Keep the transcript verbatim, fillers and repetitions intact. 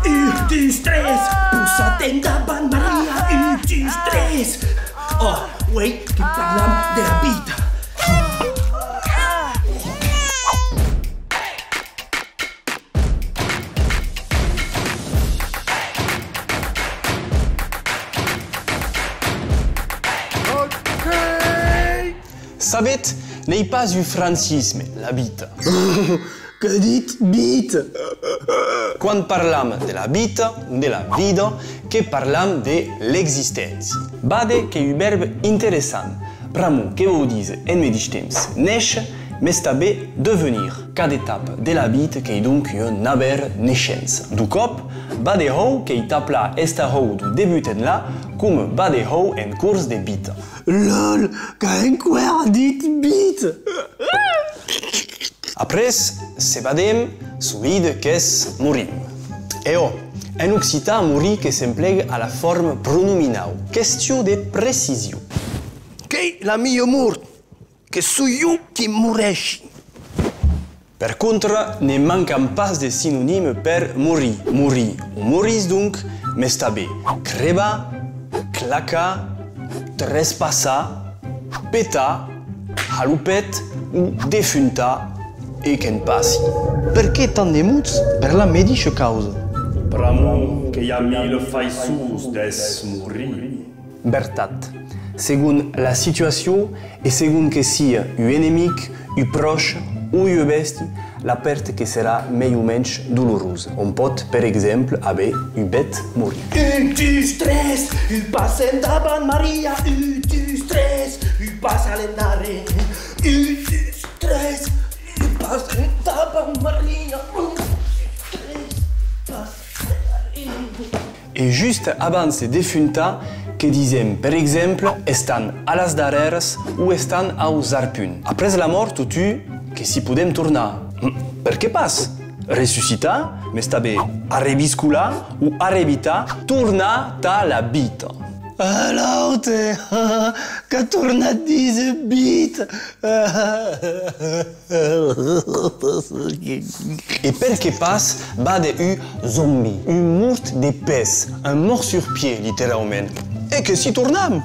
Un, dus, tres, possat endavant, Maria, un, dus, tres. Oh, uei que parlam de la vita. Ok! Sabetz, n'ei pas un francisme, la vita. Qu'a dit vita? Quan parlam de la vita o de la vida, que parlam de l'existéncia. Vade qu'ei un vèrb interessant, pr'amor que vòu díser en medish temps néisher, mès tanben devenir. Cada etapa de la vita qu'ei donc un aver-naishença. Deu còp, vade hòu qu'ei tà plan estar hòu deu debut enlà, coma vade hòu en cors de vita. Lol, qu'a enqüèra dit vita! Après, se vadem, solide qu'es morim. E ò, en occitan morir que s'emplega a la forma pronominau. Question de precision. Qu'ei la mia mort, que soi jo qui moreishi. Per contra, ne mancan pas de sinonimes per morir. Morir o morir donc, mès tanben crebar, clacar, trespassar, petar, har lo pet o defuntar e que'n passi. Perqué tant de mots per la medisha causa? Pr'amor que i a mila faiçons d'esmorir. Vertat. Segon la situacion e segon que sia un enemic, un pròche o ua bèstia, la pèrta que serà mei o mensh dolorosa. Òm pòt, per exemple, aver un bèth morir. Un, dus, tres, un pas endavant, Maria, un, dus, tres, un pas a l'endarrèr, un, dus, tres, un pas endavant, Maria, un, dus, tres, pas. E just abans de defuntar, que disem, per exemple, estan a las darrèras o estan aus arpunts. Après la mòrt, totun, que s'i podem tornar. Perqué pas? Ressuscitar, mès tanben arreviscolar o arrevitar, tornar tà la vita. A l'aute, qu'a tornat díser vita! E perqué pas vade un zombi, un mort de pès, un mort sur pied, literaument. E que s'i tornam!